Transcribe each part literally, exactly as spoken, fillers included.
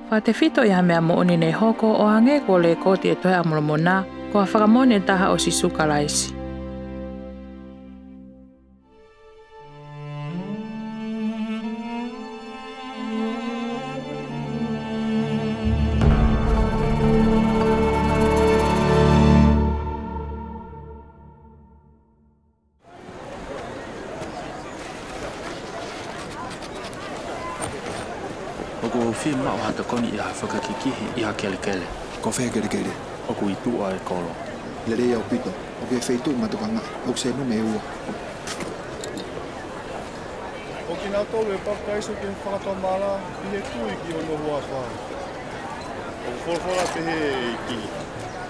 Fakatefito ʻi ha meʻa moʻoni naʻe hoko ʻo hangē ko e lekooti ʻi he Tohi ʻa Molomoná, ko ha fakamoʻoni ʻe taha ʻo Sīsū Kalaisi. ʻOku ou fie maʻu ha tokoni ʻi ha fakakikihi ʻi ha kelekele. Ko fē kelekele? ʻOku ʻi tuʻa e kolo. Lelei ʻaupito. ʻOku ʻi he feituʻu matukangaʻi. ʻOku sēnumē ua. Ko kinautolu ʻe papitaiso ki he fakatomala ʻi he tui ki hono huafa. ʻOku folofola pehē ʻe he ʻEikí: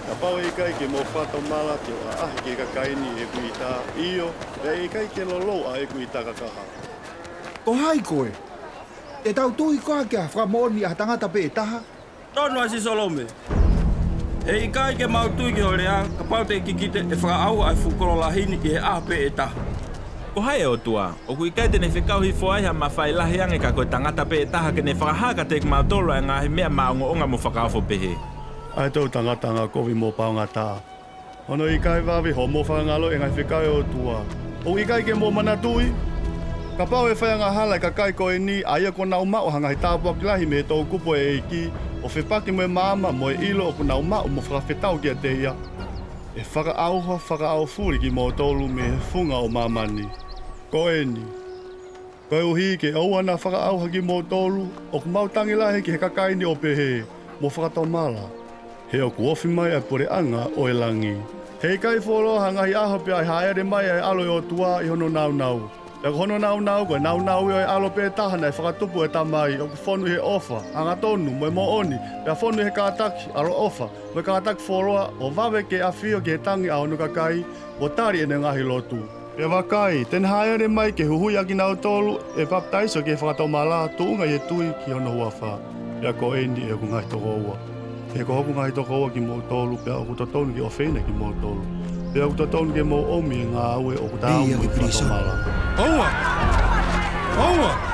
Kapau ʻe ʻikai ke mou fakatomala, te u ʻaʻahi ki he kakaí ni ʻeku ʻitá, ʻio, pea ʻe ʻikai ke lolou ʻa ʻeku ʻita kakahá. Ko hai koe? Te tau tui koā ki ha fakamoʻoni ʻa ha tangata pē ʻe taha? Tonu ʻa Sisolome. He ʻikai ke mau tui ki ho leá, kapau te ke kikite ʻe fakaʻauha ʻa e fuʻu kolo lahí ni ʻi he ʻaho pē ʻe taha. Ko hai e ʻOtuá, ʻoku ʻikai te ne fekau hifo ai ha mafai lahi ange ka ko e tangata pē ʻe taha ke ne fakahā kiate kimautolu ʻa e ngaahi meʻa maʻongoʻonga mo fakaofo pehē? ʻA e toʻu tangata angakovi mo paongataʻa, hono ʻikai vave hoʻomou fakangaloʻi e ngaahi fekau ʻa e ʻOtuá, ʻoku ʻikai ke mou manatuʻi? Kapau ʻe faiangahala e kakai ko ʻení, ʻa ia kuo nau maʻu ha ngaahi tāpuaki lahi mei he toʻukupu ʻo e ʻEikí, ʻo fepaki mo e maama mo e ʻilo ʻoku nau maʻu mo fakafetau kiate Ia, ʻe fakaʻauha fakaʻaufuli kimoutolu mei he funga ʻo māmaní. Ko ʻeni, koeʻuhi ke ʻoua naʻa fakaʻauha kimoutolu, ʻoku mau tangi lahi ki he kakaí ni ʻo pehē, Mou fakatomala, he ʻoku ofi mai ʻa e puleʻanga ʻo e langí. He ʻikai fuoloa ha ngaahi ʻaho pea ʻe hāʻele mai ʻa e ʻAlo ʻo e ʻOtuá ʻi hono nāunaú. Pea ko hono nāunaú ko e nāunau ia ʻo e ʻAlo pē taha naʻe fakatupu ʻe he Tamaí, ʻoku fonu ʻi he ʻofa, angatonu, mo e moʻoni, pea fonu ʻi he kātaki, ʻaloʻofa, mo e kātaki fuoloa, ʻo vave ke ʻafio ki he tangi ʻa hono kakaí, mo tali ʻenau ngaahi lotú. Pea vakai, te ne hāʻele mai ke huhuʻi ʻa kinautolu ʻe papitaiso ki he fakatomalá, tuʻunga ʻi he tui ki hono huafá. Pea ko ʻeni, ʻe hoku ngaahi tokoua, he ko hoku ngaahi tokoua kimoutolu, pea ʻoku totonu ke ʻofeina kimoutolu. Pea ʻoku totonu ke mou ʻomi e ngāue ʻoku taau mo e fakatomalá. ʻOua! ʻOua!